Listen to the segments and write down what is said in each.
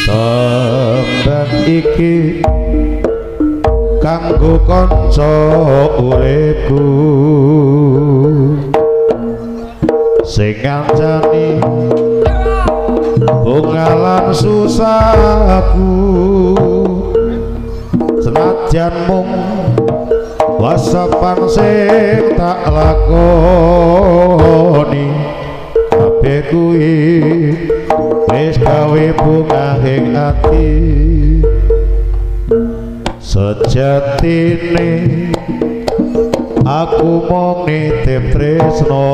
Tembang iki kanggo kanca uripku sing ngancani bungalan susahku, senajan mung wasapan sing tak lakoni, kabeh kuwi wis gawe bungah ing ati. Sejatine aku mung nitip tresno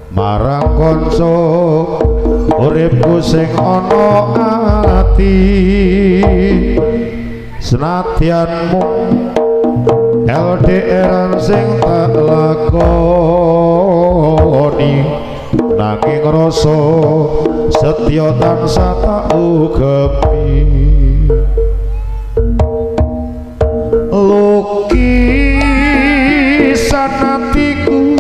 marang kanca uripku sing ana ati, senadyan mung LDR-an sing tak lakoni, nanging rasa setya tansah tak ugemi. Lukisan atiku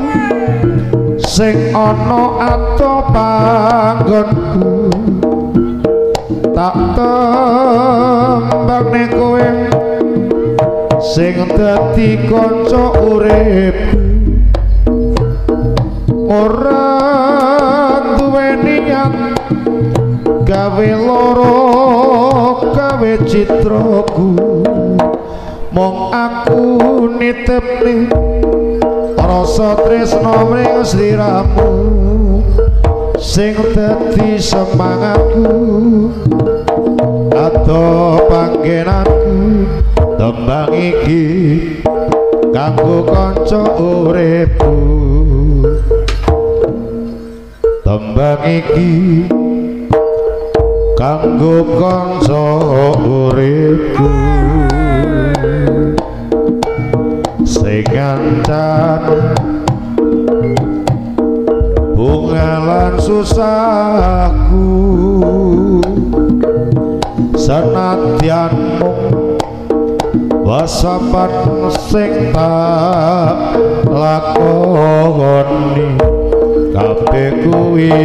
sing ana ato panggonku, tak tembangne kowe sing dadi kanca uripku. Ora duwe niat gawe lara gawe citraku, mung aku nitipne rasa tresno mring sliramu sing dadi semangatku ado panggenanku. Tembang iki kanggo kanca uripku, tembang iki kanggo kanca uripku sing ngancani bungalan susahku, senadyan mung wasapan sing tak lakoni, kabeh kuwi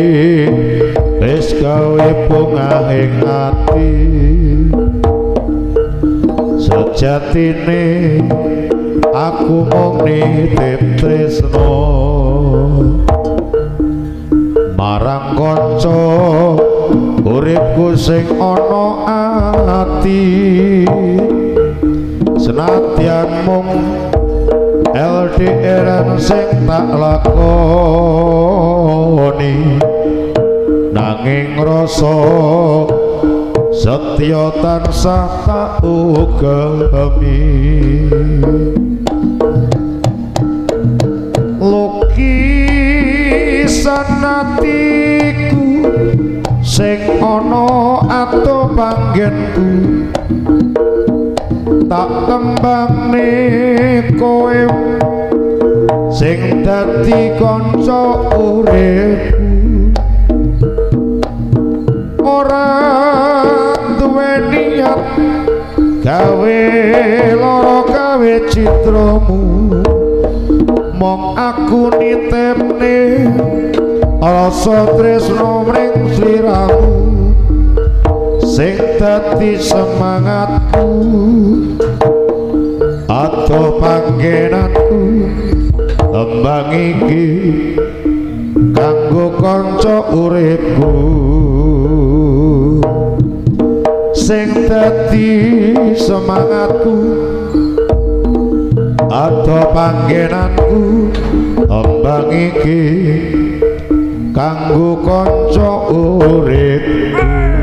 wis gawe bungah ing ati. Sejatine aku mung nitip tresno marang kanca uripku sing ana ati, senadyan mung LDR-an sing tak lakoni, nanging rasa setya tansah tak ugemi. Lukisan atiku sing ana ato panggenku, tak tembangne kowe sing dadi kanca uripku. Ora duwe niat gawe lara gawe citramu, mung aku nitipne rasa tresno mring sliramu sing dadi semangatku ado panggenanku. Tembang iki kanggo kanca uripku sing dadi semangatku ado panggenanku. Tembang iki kanggo kanca uripku.